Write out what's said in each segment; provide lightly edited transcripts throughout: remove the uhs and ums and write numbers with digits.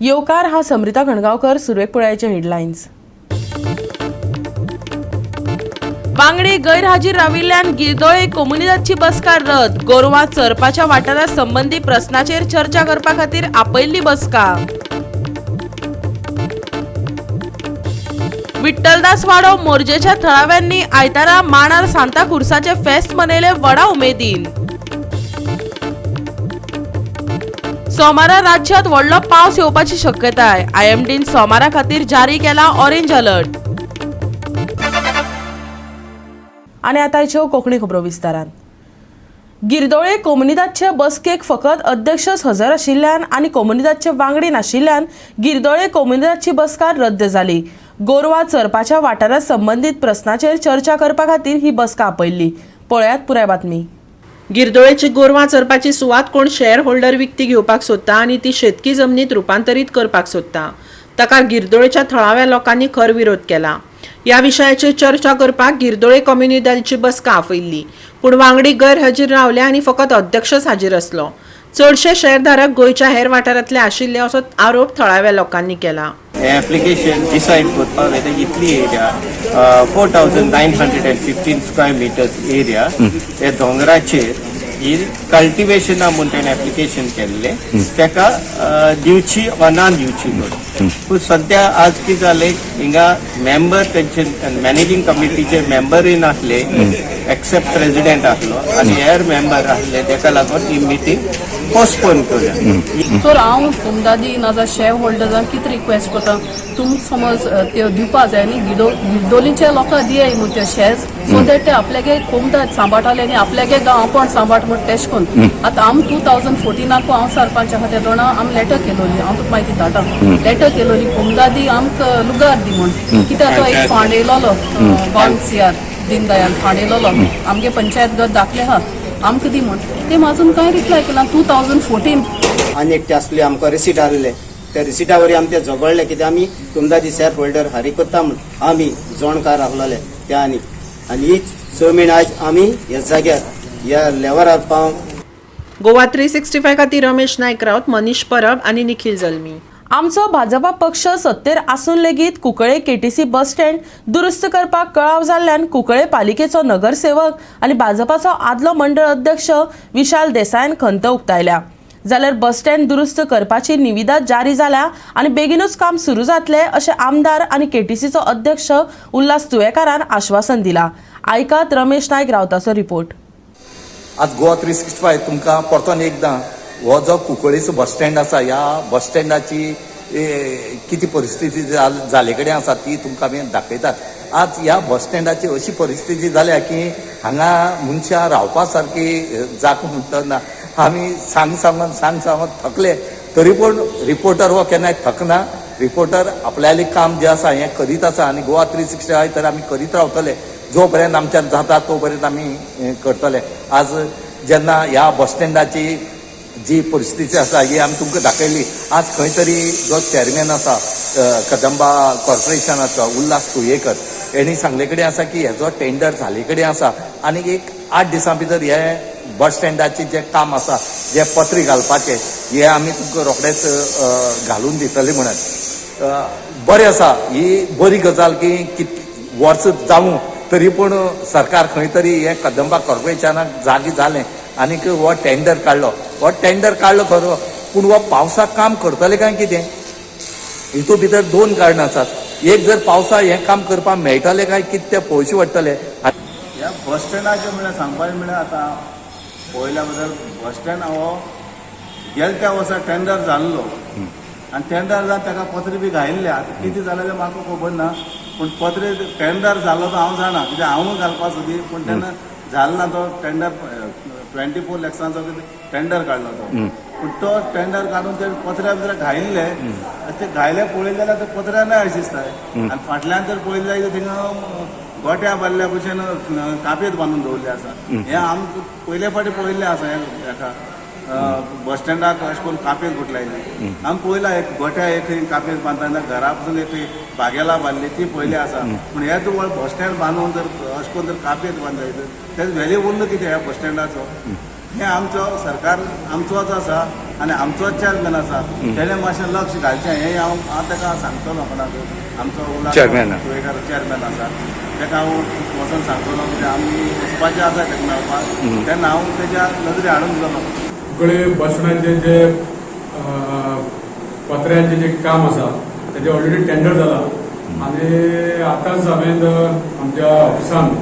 येवकार. हांव समृता खणगांवकर. सुरवेक पळयाचे हेडलायन्स. वांगडी गैरहाजीर राविल्ल्यान गिरदोळे कोमुनिदादची बसका रद्द. गोरवां चरपाच्या वाठारा संबंदी प्रस्नाचेर चर्चा करपा खातीर आपयल्ली बसका. विठ्ठलदास वाडो मोरजेच्या थळाव्यांनी आयतारा माणार सांता खुर्साचे फेस्त मनयले व्हडा उमेदीन. सोमारा राज्यात व्हडलो पावस येवपाची शक्यताय. आयएमडीन सोमारा खातीर जारी केला ऑरेंज अलर्ट. आनी आतां ह्यो कोंकणी खबरो विस्तारान. गिरदोळे कोमुनिदादचे बसकेक फकत अध्यक्षच हजर आशिल्ल्यान आनी कोमुनिदादचे वांगडी नाशिल्ल्यान गिरदोळे कोमुनिदादची बसका रद्द जाली. गोरवां चरपाच्या वाठारा संबंदीत प्रस्नाचेर चर्चा करपा खातीर ही बसका आपयल्ली. पळयात पुराय बातमी. गिरदोळेची गोरवां चरपाची सुवात कोण शेअर होल्डर विकती घेवपाक सोदता आनी ती शेतकी जमनीत रुपांतरीत करपाक सोदता, ताका गिरदोळेच्या थळाव्या लोकांनी खर विरोध केला. ह्या विशयाचेर चर्चा करपाक गिरदोळे कोमुनिदादीची बसका आपयल्ली, पूण वांगडी गैरहाजीर रावले आनी फकत अध्यक्षच हाजीर आसलो. चडशे शेअरधारक गोंयच्या हेर वाठारांतले आशिल्ले असो आरोप थळाव्या लोकांनी केला. हे एप्लिकेशन डिसायड करपाक वयता इतली area, 4915 square meters area, हे दोंगराचेर ही कल्टिवेशना म्हूण तेणें एप्लिकेशन केल्लें, ताका दिवची वा ना दिवची म्हणून. पूण सद्या आज कितें जालें, हिंगा मेंबर तेंचे मॅनेजींग कमिटीचे मेंबरूय नासले, एक्सेप्ट प्रेसिडेंट आसलो आनी हेर मेंबर आसले. ताका लागून ही मिटींग पोस्टपोन करूया. सो हांव कोमुनिदादी नाजाल्यार शेअर होल्डर्सांक कितें रिक्वेस्ट करता, तुम समज त्यो दिवपा जाय न्ही, गिरदोलीच्या लोकांक दियाय म्हूण ते शेअर्स, सो that ते आपल्यागे कोमुनिदाद सांबाळटाले आनी आपल्यागे गांव आपूण सांबाळ म्हूण तेश करून. आतां आम 2014आकू हांव सरपंच आहा तेदोणा आम लेटर केलोली, हांव तुका माहिती धाडटा, लेटर केलोली कोमुनिदादी आमकां लुगार दी म्हूण. कित्याक तो एक फंड येयलोलो, 1 CR Deendayal fund येयलोलो, आमगे पंचायत घर दाखले आहा, आमकां दी म्हूण. ते अजून कांय रिप्लाय केला 2014. आनी एकटे आसले, आमकां रिसीट आहले, त्या रिसिटा वरी आमी ते झगडले, कित्याक आमी कोमुनिदादी शेअर होल्डर हारी करता म्हूण आमी जोणकार आहलोले त्या. आनी आनी ही जमीन आयज आमी ह्या जाग्यार ह्या लेवरार पावन. गोवा 365 खातीर रमेश नायक राऊत, मनीष परब आनी निखिल जल्मी. आमचो भाजपा पक्ष सत्तेर आसून लेगीत कुंकळे केटीसी बस स्टँड दुरुस्त करपाक कळाव जाल्ल्यान कुंकळे पालिकेचो नगरसेवक आनी भाजपाचो आदलो मंडळ अध्यक्ष विशाल देसायान खंत उक्तायल्या. जाल्यार बस स्टँड दुरुस्त करपाची निविदा जारी जाल्या आनी बेगीनूच काम सुरू जातलें अशें आमदार आनी केटीसीचो अध्यक्ष उल्हास तुयेकारान आश्वासन दिलां. आयकात रमेश नायक रावताचो रिपोर्ट. आज गोवा 365 तुमकां परतून एकदां हो जो कुंकळीचो बस स्टँड आसा, ह्या बस स्टँडाची कितें परिस्थिती जाले कडेन आसा ती तुमकां आमी दाखयतात. आज ह्या बस स्टँडाची अशी परिस्थिती जाल्या की हांगा मनशां रावपा सारकी जागो म्हणटा ना. आमी सांग सांगून सांग सांगून थकले, तरी पूण रिपोर्टर हो केन्नाय थकना. रिपोर्टर आपल्यालें काम जें आसा हें करीत आसा आनी गोवा 365 तर आमी करीत रावतले. जो पर्यंत आमच्यान जाता तो पर्यंत आमी करतले. आज जेन्ना ह्या बस स्टँडाची जी परिस्थिती आसा ही आमी तुमकां दाखयली. आज खंय तरी जो चॅरमॅन आसा कदंबा कॉर्पोरेशनाचो, उल्हास तुयेकर, हेणी सांगले कडेन आसा की हेजो टेंडर जाले कडेन आसा आनी एक 8 दिसां भितर हे बस स्टँडाचें जें काम आसा, जे पत्रे घालपाचें, हे आमी तुमकां रोखडेच घालून दितले म्हणून. बरें आसा, ही बरी गजाल की कित वर्स जावूं तरी पूण सरकार खंय तरी हें कदंबा कॉर्पोरेशनाक जागे जालें आनीक हो टेंडर काडलो. हो टेंडर काडलो खरो, पूण हो पावसाक काम करतले काय कितें? हितून भितर दोन कारणां आसात. एक, जर पावसाक हें काम करपाक मेळटलें काय कितें तें पळोवचें पडटलें. ह्या बस स्टँडाचें म्हणल्यार सांगपाचें म्हणल्यार, आतां पळयल्या बद्दल बस स्टँड हो गेले त्या वर्सा टेंडर जाल्लो आनी टेंडर जावन ताका पत्रे बी घायल्ले. आतां कितें जालें तें म्हाका खबर ना, पूण पत्रे टेंडर जाल्लो तो हांव जाणा, कित्याक हांवूय घालपा सोदी, पूण तेन्ना जालो ना तो टेंडर. 24 लॅक्सांचो कितें टेंडर काडलो तो, पूण तो टेंडर काडून ते पत्र्या भितर घायल्ले आनी ते घायले पळयले जाल्यार ते पत्र्या ना अशें दिसता. आनी फाटल्यान जर पळयले जाल्यार थिंगा गोट्या बांदल्या भशेन कापेत बांदून दवरले आसा. हें आमकां पयले फावटी पळयल्लें आसा. हें हेका बस स्टँडाक अशें करून कापेत गुटलायली आमी पळयला. एक गोट्या एक खंय कापेत बांदता, घरा पसून एक खंय बागेला बांदली ती पळयली आसा. पूण हे तूं बस स्टँड बांदून जर अशें करून जर कापेत बांदता, तेजो व्हॅल्यू उरलो कितें ह्या बस स्टँडाचो? हें आमचो सरकार आमचोच आसा. आनी आमचोच चॅरमॅन आसा, तेणें मातशें लक्ष घालचें हें हांव हांव ताका सांगतलो. कोणाक, आमचो उल्हास चॅरमॅनाक. तुयेंकार चॅरमॅन आसा, ताका हांव वचोन सांगतलो, कित्याक आमी वचपाचें आसा ताका मेळपाक, तेन्ना हांव तेज्या नदरे हाडून दितलो. कुंकळे बस स्टँडाचें जे पत्र्याचें जें काम आसा तेजें ऑलरेडी टेंडर जाला आनी आतांच हांवें आमच्या ऑफिसान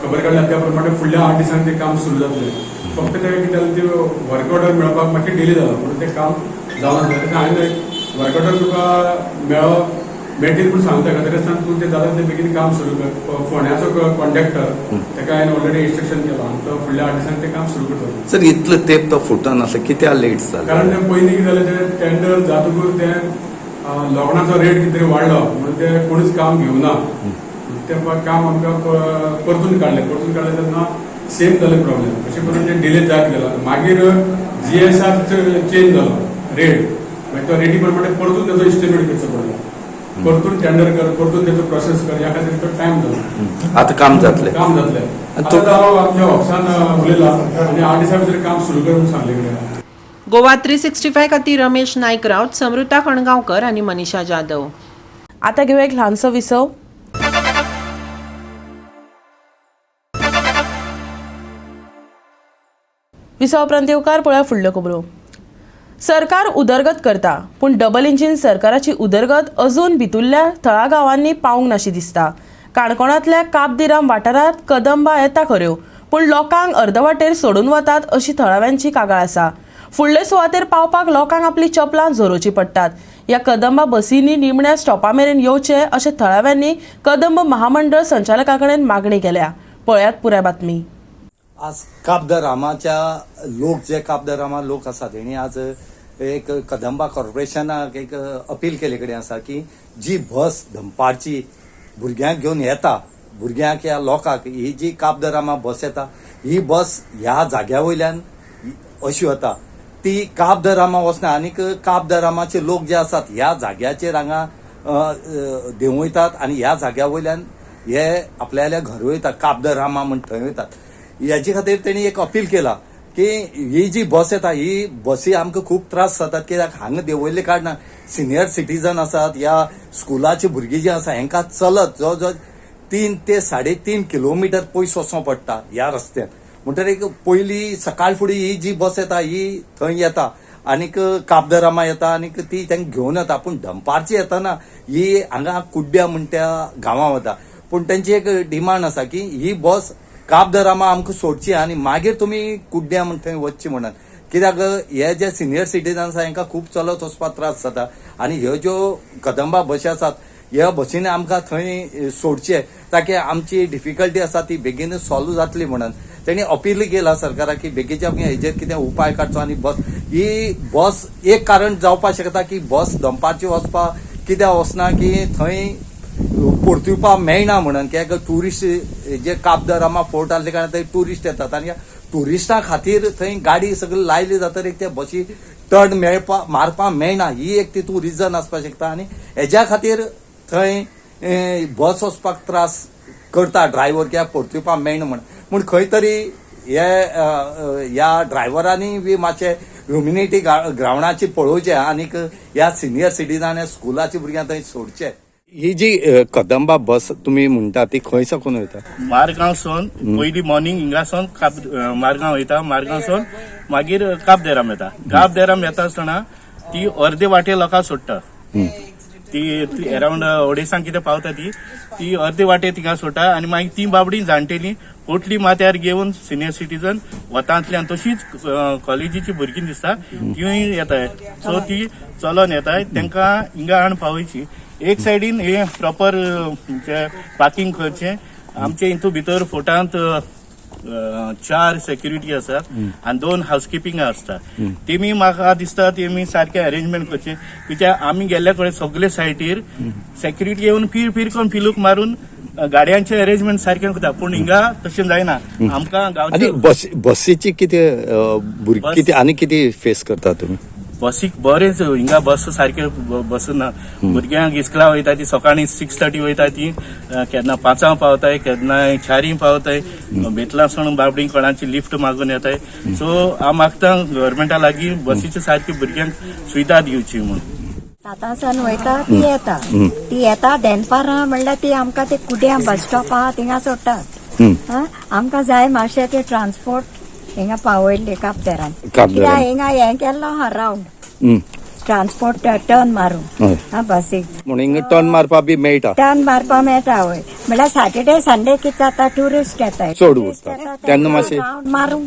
खबर काडल्या त्या प्रमाणे फुडल्या 8 दिसांनी तें काम सुरू जातलें. फक्त तें कितें जालें, ती वर्क ऑर्डर मेळपाक मातशें डिले जाला म्हणून तें काम जावना. तेन्ना हांवें वर्क ऑर्डर तुका मेळटील म्हूण सांगता, तरी आसतना तूं तें जाता तितलें बेगीन काम सुरू कर. फोंड्याचो कॉन्ट्रॅक्टर, ताका हांवें ऑलरेडी इन्स्ट्रक्शन केलां आनी तो फुडल्या 8 दिसांनी तें काम सुरू करतलो. सर, इतलो तेंप तो फुटून आसा, कित्याक लेट जालें? कारण ते पयलीं कितें जालें, तें टेंडर जातकूच तें लॉकडावनाचो रेट कितें तरी वाडलो म्हणून ते कोणूच काम घेवना. तें काम आमकां परतून काडलें. परतून काडलें तेन्ना सेम जालें प्रॉब्लेम. अशें करून ते डिले जायत गेला. मागीर जीएसआर चेंज जालो रेट, मागीर तो रेटी प्रमाणे परतून ताचो इस्टिमेट करचो पडलो, परतून टेंडर कर, परतून तेचो प्रोसेस कर, ह्या खातीर तो टायम जालो. आतां काम जातलें? काम जातलें. आनी आतां हांव आमच्या ऑफिसान उलयलां आनी 8 दिसां भितर काम सुरू कर म्हणून सांगलें कडेन. गोवा 365 खातीर रमेश नायक राऊत, समृता खणगांवकर आनी मनीषा जाधव. आता घेवया एक ल्हानसो विसव. विसव उपरांत येवकार. पळोवया फुडल्यो खबरो. सरकार उदरगत करता, पूण डबल इंजीन सरकाराची उदरगत अजून भितुल्ल्या थळागांवांनी पावंक नाशी दिसता. काणकोणांतल्या काबदिराम वाठारांत कदंबा येता खऱ्यो, पूण लोकांक अर्दवाटेर सोडून वतात अशी थळाव्यांची कागाळ आसा. फुडले सुवातेर पावपाक लोकांक आपली चपलां झरोवची पडटात. ह्या कदंबा बसींनी निमण्या स्टॉपा मेरेन येवचे अशें थळाव्यांनी कदंब महामंडळ संचालका कडेन मागणी केल्या. पळयात पुराय बातमी. आज काब the रामाच्या लोक, जे काब the Rama लोक आसात, हेणी आज एक कदंबा कॉर्पोरेशनाक एक अपील केले कडेन आसा की जी बस दनपारची भुरग्यांक घेवन येता, भुरग्यांक या लोकांक, ही जी काब the Rama बस येता, ही बस ह्या जाग्या वयल्यान अशी वता, ती काब the Rama वचना आनीक काब the रामाचे लोक जे आसात ह्या जाग्याचेर हांगा देंवयतात आनी ह्या जाग्या वयल्यान हे आपल्याल्या घर वयतात, काब the Rama म्हण थंय वयतात. हेजे खातीर तेणी एक अपील केला की ही जी बस येता, ही बसी आमकां खूब त्रास जातात, कित्याक हांगा देंवयल्ले कारणान सिनियर सिटीजन आसात या स्कुलाची भुरगीं जी आसा, हेंकां चलत जवळ जवळ 3 ते 3.5 किलोमिटर पयस वचों पडटा ह्या रस्त्यान. म्हणटकीर एक पयली सकाळ फुडें ही जी बस येता ही थंय येता आनीक काब the Rama येता आनीक ती तांकां घेवन येता, पूण दनपारची येतना ही हांगा कुड्ड्या म्हण त्या गांवां वता. पूण तेंची एक डिमांड आसा की ही बस काब the Rama आमकां सोडची आनी मागीर तुमी कुड्ड्या म्हण थंय वचची म्हणून, कित्याक हे जे सिनियर सिटीजन आसा हेंकां खूब चलत वचपाक त्रास जाता आनी ह्यो ज्यो कदंबा बशी आसात ह्या बसींनी आमकां थंय सोडचे ताकी आमची डिफिकल्टी आसा ती बेगीन सॉल्व जातली म्हणून तेणी अपील केला सरकाराक की बेगीच्या बेगीन हेजेर कितें उपाय काडचो. आनी बस ही बस एक कारण जावपाक शकता की बस दनपारची वचपाक कित्याक वचना की थंय परतुवपाक मेळना म्हणून, कित्याक ट्युरिस्ट जे काब the Rama fort आसले कारणान थंय ट्युरिस्ट येतात आनी ट्युरिस्टां खातीर थंय गाडी सगळी लायली जातकीर त्या बशी टर्न मेळपा मारपाक मेळना, ही एक तितूंत रिजन आसपाक शकता आनी हेज्या खातीर थंय बस वचपाक त्रास करता ड्रायव्हर, कित्याक परतुवपाक मेळना म्हण. पूण खंय तरी हे ह्या ड्रायव्हरांनी बी मातशें ह्युमिनिटी ग्रावंडाची पळोवचें आनीक ह्या सिनियर सिटीजन स्कुलाची भुरग्यांक थंय सोडचे. ही जी कदंबा बस तुमी म्हणटा ती खंय साकून वयता? मारगांव सोन पयली मॉर्निंग हिंगासून मारगांव वयता, मारगांव सोन मागीर काब दे राम येता. काब दे राम येता आसतना ती अर्दे वाटे लोकांक सोडटा, ती अरावंड 250 कितें पावता, ती ती अर्दे वाटे थिंगा सोडटा आनी मागीर ती बाबडी जाणटेली पोटली माथ्यार घेवन सिनियर सिटीजन वतांतल्यान तशीच कॉलेजीची भुरगीं दिसता तिवूय येताय, सो ती चलोन येताय, तांकां हिंगा हाडून पावयची. एक सायडीन हे प्रॉपर पार्किंग करचें. आमचे हितू भितर फोर्टांत 4 सेक्युरिटी आसात आनी 2 हावसकिपींग आसता. तेमी म्हाका दिसता तेमी सारकें अरेंजमेंट करचें, कित्याक आमी गेल्ल्या कडेन सगळे सायटीर सेक्युरिटी येवन फिर फिर करून फिलूक मारून गाडयांचें अरेंजमेंट सारकें करता, पूण हिंगा तशें जायना. आमकां आनी गांवचे बसीची कितें भुरगीं कितें आनी कितें फेस करता तुमी? बसीक बरेंच हिंगा बस सारके बसना. भुरग्यांक इस्कला वयता ती सकाळीं 6:30 वयता ती केन्ना 5 पावताय केन्ना 4 पावताय. बेतलासून बाबडी कोणाची लिफ्ट मागून येताय. सो हांव मागता गव्हर्मेंटा लागीं बसीचे सारकी भुरग्यांक सुविधा दिवची म्हणून. 7 वयता ती येता ती येता दनपारां म्हणल्यार ती आमकां ते कुड्यां बस स्टॉप आहा थिंगा सोडटात. आमकां जाय मातशें ते ट्रान्सपोर्ट हिंगा पावयल्ले कापदेरान कित्याक हिंगा हें केल्लो आहा रावंड ट्रान्सपोर्ट टर्न मारून बसीक म्हणून हिंगा टर्न मारपा बी मेळटा. टर्न मारपा मेळटा हय. म्हणल्यार सॅटर्डे संडे कितें जाता ट्युरिस्ट येताय चड उरता तेन्ना मातशें रावंड मारून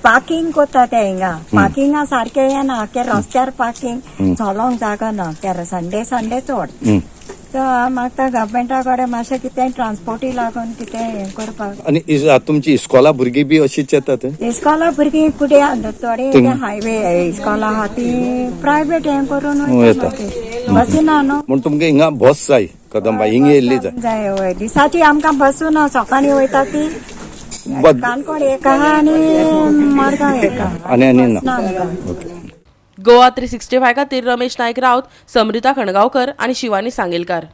पार्किंग कोता ते हिंगा. पार्किंगा सारकें येना आख्या रस्त्यार पार्किंग चलोंक जागो ना त्या संडे संडे चड. तर हांव मागता गव्हर्मेंटा कडेन मातशें कितें ट्रान्सपोर्टी लागून कितें हें करपाक. आनी तुमची इस्कॉला भुरगीं बी अशीच येतात? इस्कॉला भुरगीं कुठे थोडे हायवे इस्कॉला आहा ती प्रायवेट हें करून वयता बसी ना न्हू. म्हूण तुमकां हिंगा बस जाय कदंबा हिंगा येयल्ली जाय. जाय हय. दिसाची आमकां बसूं ना सकाळीं वयता ती काणकोण एक आहा आनी मडगांव एक आहा आनी ना. गोवा 365 खातीर रमेश नायक राऊत, समृता खणगांवकर आनी शिवानी सांगेलकार.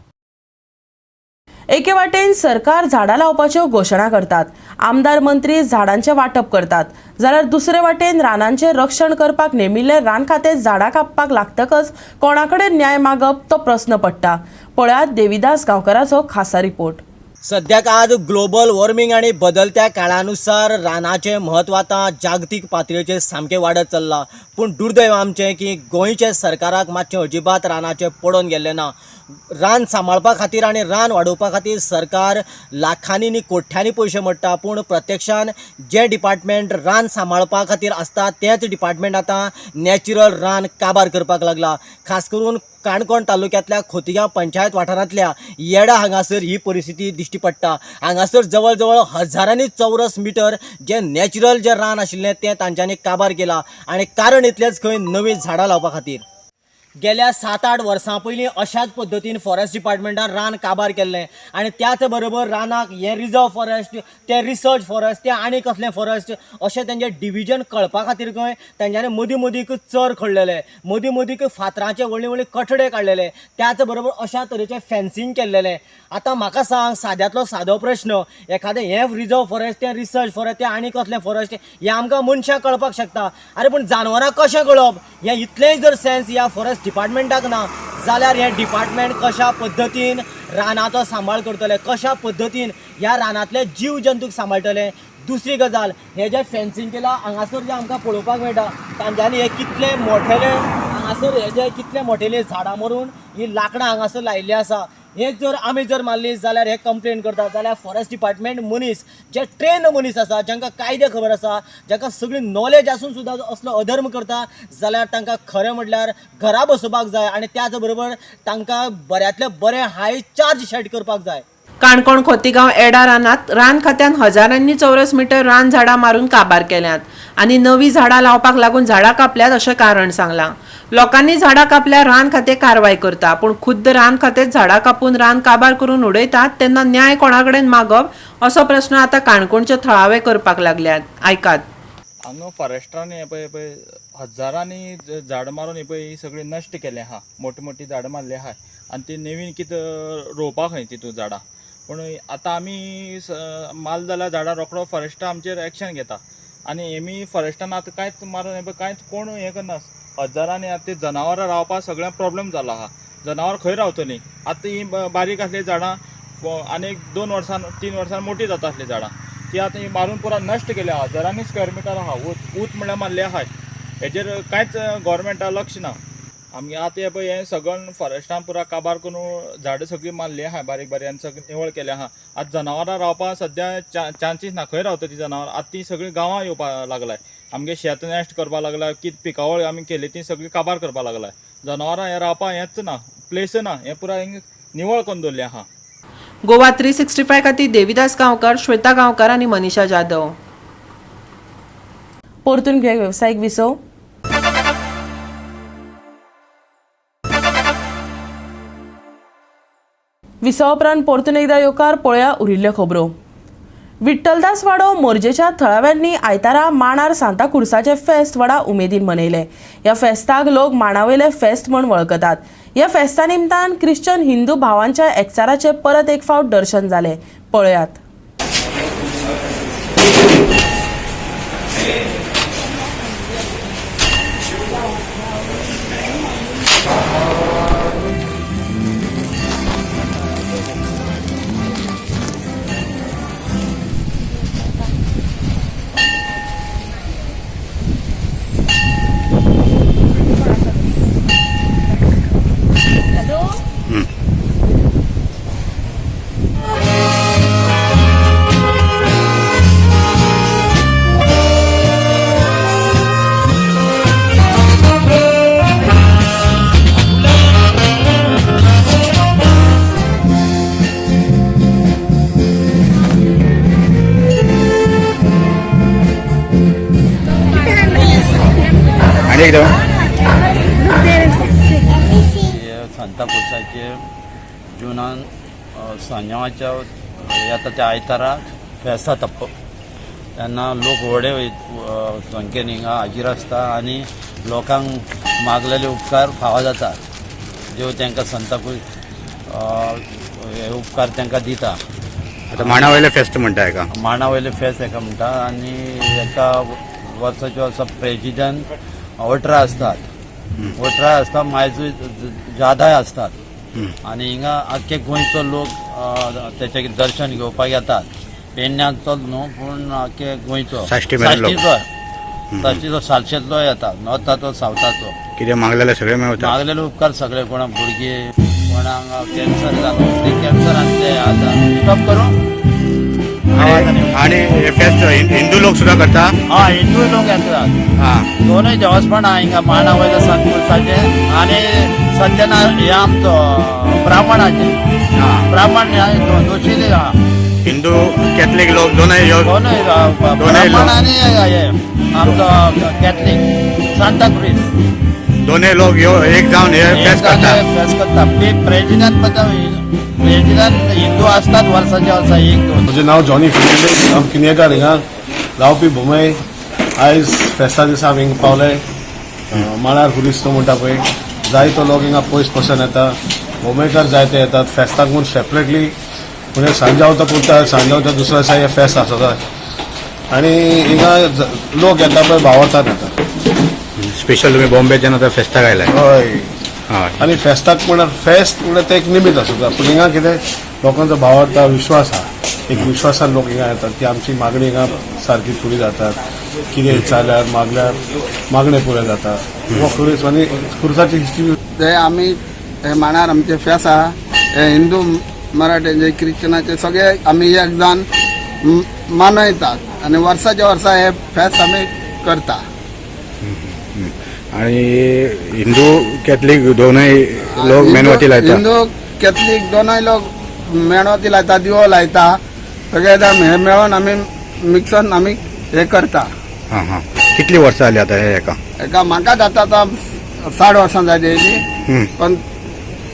एके वाटेन सरकार झाडां लावपाच्यो घोशणा करतात, आमदार मंत्री झाडांचें वांटप करतात, जाल्यार दुसरे वाटेन रानांचें रक्षण करपाक नेमिल्लें रान खातें झाडां कापपाक लागतकच कोणा कडेन न्याय मागप तो प्रस्न पडटा. पळयात देविदास गांवकराचो खासा रिपोर्ट. सद्याक आज ग्लोबल वॉर्मिंग आनी बदलत्या काळानुसार रानाचें म्हत्व आतां जागतीक पातळेचेर सामकें वाडत चल्लां. पूण दुर्दैव आमचें की गोंयच्या सरकाराक मातशें अजिबात रानाचें पडोन गेल्लें ना. रान सांबाळपा खातीर आनी रान वाडोवपा खातीर सरकार लाखांनी न्ही कोट्यांनी पयशे मोडटा, पूण प्रत्यक्षान जें डिपार्टमेंट रान सांबाळपा खातीर आसता तेंच डिपार्टमेंट आतां नॅचरल रान काबार करपाक लागला. खास करून काणकोण तालुक्यांतल्या खोतिगांव पंचायत वाठारांतल्या येडा हांगासर ही परिस्थिती दिश्टी पडटा. हांगासर जवळ जवळ हजारांनी चौरस मिटर जें नॅचरल जें रान आशिल्लें तें तांच्यांनी काबार केलां आनी कारण इतलेंच खंय नवीं झाडां लावपा खातीर. गेल्या 7-8 वर्सां पयलीं अशाच पद्दतीन फॉरेस्ट डिपार्टमेंटान रान काबार केल्लें आनी त्याच बरोबर रानाक हें रिजर्व फॉरेस्ट, तें रिसर्च फॉरेस्ट, तें आनी कसलें फॉरेस्ट अशें तेंचें डिविजन कळपा खातीर खंय तेंच्यांनी मदीं मदीं चर खणलेले, मदीं मदीं फातरांचे व्हडले व्हडले कठडे काडलेले, त्याच बरोबर अशा तरेचें फेन्सिंग केल्लेलें. आतां म्हाका सांग, साद्यांतलो सादो प्रश्न, एखादें हें रिजर्व फॉरेस्ट, तें रिसर्च फॉरेस्ट, तें आनी कसलें फॉरेस्ट हें आमकां मनशां कळपाक शकता. आरे पूण जानवरां कशें कळप? हें इतलेंय जर सेन्स ह्या फॉरेस्ट डिपार्टमेंटाक ना जाल्यार हें डिपार्टमेंट कशा पद्दतीन रानाचो सांबाळ करतले, कशा पद्दतीन ह्या रानांतले जीव जंतूक सांबाळटले. दुसरी गजाल, हें जें फेन्सिंग केलां हांगासर जें आमकां पळोवपाक मेळटा तांच्यांनी हे कितले मोठेले हांगासर हे जे कितले मोठेले झाडां मारून ही लांकडां हांगासर लायिल्लीं आसा. हे जर आमी जर मारली जाल्यार हे कंप्लेन करतात, जाल्यार फॉरेस्ट डिपार्टमेंट मनीस जे ट्रेन मनीस आसा, जांकां कायदे खबर आसा, जांकां सगळी नॉलेज आसून सुद्दां असलो अधर्म करता जाल्यार तांकां खरें म्हटल्यार घरा बसोवपाक जाय आनी त्याच बरोबर तांकां बऱ्यांतले बरें हाय चार्ज सेट करपाक जाय. काणकोण खोतिगांव एडा रानांत रान खात्यान हजारांनी चौरस मिटर रान झाडां मारून काबार केल्यांत आनी नवीं झाडां लावपाक लागून झाडां कापल्यात अशें कारण सांगलां. लोकांनी झाडां कापल्यार रान खातें कारवाय करता, पूण खुद्द रान खातें झाडां कापून रान काबार करून उडयतात तेन्ना न्याय कोणा कडेन मागप असो प्रस्न आतां काणकोणचे थळावे करपाक लागल्यात. आयकात. हांगा फॉरेस्टान हे पळय पळय हजारांनी झाडां मारून हे पळय ही सगळी नश्ट केलें आहा, मोठी मोठी झाडां मारली आहा आनी ती नवीन कितें रोवपाक खंय तितून झाडां. पूण आतां आमी माल जाल्यार झाडां रोखडो फॉरेस्टा आमचेर एक्शन घेता आनी हेमी फॉरेस्टान आतां कांयच मारून हे पळय कांयच कोण हें करना. हजारांनी आतां ते जनावरां रावपाक सगळ्यांक प्रॉब्लम जाला आहा. जनावरां खंय रावतलीं आतां? ही बारीक आसलीं झाडां आनी 2 वर्सां 3 वर्सां मोटी जाता आसलीं झाडां, ती आतां ही मारून पुरा नश्ट केल्या. हजारांनी स्क्वेर मिटर आहा, ऊंच म्हणल्यार मारले आहाय. हेजेर कांयच गोवोरमेंटा लक्ष ना. आमगे आतां हें पळय हें सगळें फॉरेस्टान पुरा काबार करून झाडां सगळीं मारली आहा बारीक बारीक आनी सगळीं निवळ केलें आहा. आतां जनावरां रावपाक सद्या चान्सीस ना, खंय रावता ती जनावरां? आतां ती सगळीं गांवां येवपाक लागलाय, आमगे शेत नश्ट करपाक लागला, कितें पिकावळ आमी केली ती सगळी काबार करपाक लागलाय. जनावरां हें रावपाक हेंच ना, प्लेस ना, हें पुरा हिंग निवळ करून दवरलें आहा. गोवा 365 खातीर देविदास गांवकर, श्वेता गांवकर आनी मनीषा जाधव. परतून घेवया वेवसायीक विसव. विसवा उपरांत परतून एकदा येवकार. पळया उरिल्ल्यो खबरो. विठ्ठलदास वाडो मोरजेच्या थळाव्यांनी आयतारा माणार सांता खुर्साचें फेस्त व्हडा उमेदीन मनयलें. ह्या फेस्ताक लोक माणावयलें फेस्त म्हूण वळखतात. ह्या फेस्ता निमतान क्रिश्चन हिंदू भावांच्या एकचाराचें परत एक फावट दर्शन जालें. पळयात. सांताक्रुजाचे जुनान सांजावाच्या येता त्या आयतारा फेस्त जाता तेन्ना लोक व्हडे संख्येन हिंगा हाजीर आसता आनी लोकांक मागलेले उपकार फावो जाता. देव तांकां सांताक्रूज हे उपकार तांकां दिता. आतां माणा वयलें फेस्त म्हणटा हेका, माणा वयलें फेस्त हेका म्हणटा. आनी हेका वर्साच्या वर्सा प्रेजिडंट 18 आसतात, 18 आसता, मायजूय जादाय आसतात. आनी हिंगा आख्खे गोंयचो लोक तेचे दर्शन घेवपाक येतात. पेडण्याचो न्हू पूण आख्खे गोंयचो, साश्टीचो, सालशेंतलो येता, नॉर्थाचो, सावथाचो. कितें मागलेलें सगळें मेळटा, मागलेले उपकार सगळे. कोणाक भुरगीं, कोणाक कॅन्सर जाता ते कॅन्सरान ते आतां स्टॉप करूं. आनी हे फेस्त हिंदू लोक सुद्दां करता. हय, हिंदू लोक येतात. दोनूय देवस्थानां हिंगा माणा वयल्या सांताक्रुजाचें आनी सत्यनारायण हे आमचो ब्राह्मणाचें. ब्राह्मण दोशीले हिंदू कॅथलीक लोक दोनूय, दोनूय ब्राह्मण आनी हे आमचो कॅथलीक सांताक्रूज दोनूय लोक एक जावन हे फेस्त करता. फेस्त करता. प्रेजिडेंट प्रेजिडेंट हिंदू आसतात वर्साच्या वर्सा एक दोन. म्हजें नांव जॉनी फेर्नांडीस, हांव किनयेकार, हिंगा रावपी भुमय. आयज फेस्ता दिसा आमी हिंगा पावले. माणार खुरिस्त म्हणटा पळय, जायतो लोक हिंगा पयस पसून येता. भोमयकार जायते येतात फेस्ताक म्हूण सेपरेटली. म्हणजे सांजाव तो करता, सांजावच्या दुसऱ्या दिसा हें फेस्त आसता आनी हिंगा लोक येता पळय भावार्थान येता. स्पेशल तुमी बॉम्बेच्यान आतां फेस्ताक आयलाय. हय, आनी फेस्ताक म्हणल्यार फेस्त म्हणल्यार तें एक निमीत आसता, पूण हिंगा कितें लोकांचो भावार्थ विश्वास आहा. एक विश्वासान लोक हिंगा येतात की आमची मागणी हिंगा सारकी पुरी जातात. कितें विचारल्यार मागल्यार मागणे पुरे जाता. हो खुरीस आनी खुर्साची हिस्ट्री. ते आमी हे माणार आमचे फेस्त आहा, हे हिंदू मराठे क्रिश्चनाचे सगळे आमी एक जावन मनयतात आनी वर्साच्या वर्सा हे फेस्त आमी करता. आनी हिंदू कॅथलीक दोनूय लोक मेणवाती लायता. हिंदू कॅथलीक दोनूय लोक मेणवाती लायता, दिवो लायता, सगळे जाण हे मेळोन आमी मिक्सन आमी हे करता. हां हां, कितली वर्सां जाली आतां हे हेका? हेका म्हाका जाता आतां 60 वर्सां जाली येयली, पण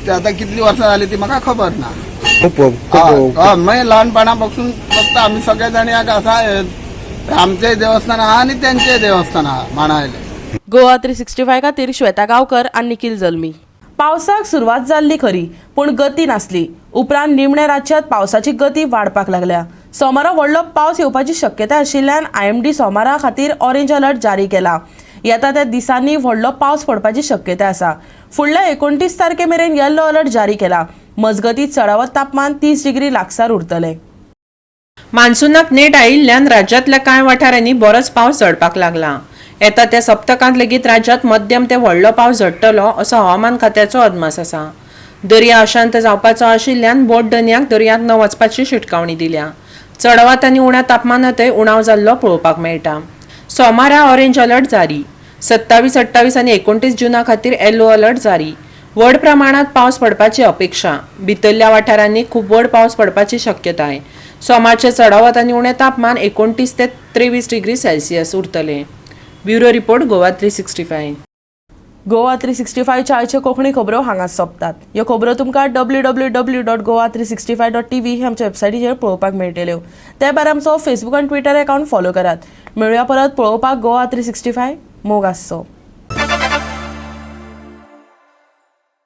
ते आतां कितली वर्सां जाली ती म्हाका खबर ना. खूब मागीर ल्हानपणा पासून फक्त आमी सगळे जाण आसा, आमचें देवस्थान आहा आनी तेंचें देवस्थान आहा माणावयलें. गोवा 365 खातीर श्वेता गांवकर आनी निखिल जल्मी. पावसाक सुरवात जाल्ली खरी, पूण गती नासली. उपरांत निमण्या राज्यांत पावसाची गती वाडपाक लागल्या. सोमारा व्हडलो पावस येवपाची शक्यताय आशिल्ल्यान IMD सोमारा खातीर ऑरेंज अलर्ट जारी केला. येता त्या दिसांनी व्हडलो पावस पडपाची शक्यताय आसा. फुडल्या 29 तारखे मेरेन येल्लो अलर्ट जारी केला. मजगतीं चडावत तापमान 30 डिग्री लागसार उरतलें. मान्सूनाक नेट आयिल्ल्यान राज्यांतल्या कांय वाठारांनी बरोच पावस झडपाक लागला. येता त्या सप्तकांत लेगीत राज्यांत मध्यम ते व्हडलो पावस झडटलो असो हवामान खात्याचो अदमास आसा. दर्या अशांत जावपाचो आशिल्ल्यान बोट दर्याक दर्यांत न वचपाची शिटकावणी दिल्या. चडवात आनी उण्या तापमानांतय उणाव जाल्लो पळोवपाक मेळटा. सोमारा ऑरेंज अलर्ट जारी. 27, 28 आनी 29 जुना खातीर येलो अलर्ट जारी. व्हड प्रमाणात पावस पडपाची अपेक्षा. भितरल्या वाठारांनी खूब व्हड पावस पडपाची शक्यताय. सोमारचें चडावत आनी उणें तापमान 29 ते 23 डिग्री सेल्सियस उरतलें. Bureau report, Goa 365. गोवा 365च्या आयच्यो कोंकणी खबरो हांगा सोंपतात. ह्यो खबरो तुमकां www.goa365.tv हे आमच्या वेबसायटीचेर पळोवपाक मेळटल्यो. ते भायर आमचो फेसबूक आनी ट्विटर अकावंट फॉलो करात. मेळुया परत पळोवपाक गोवा 365. मोग आसचो.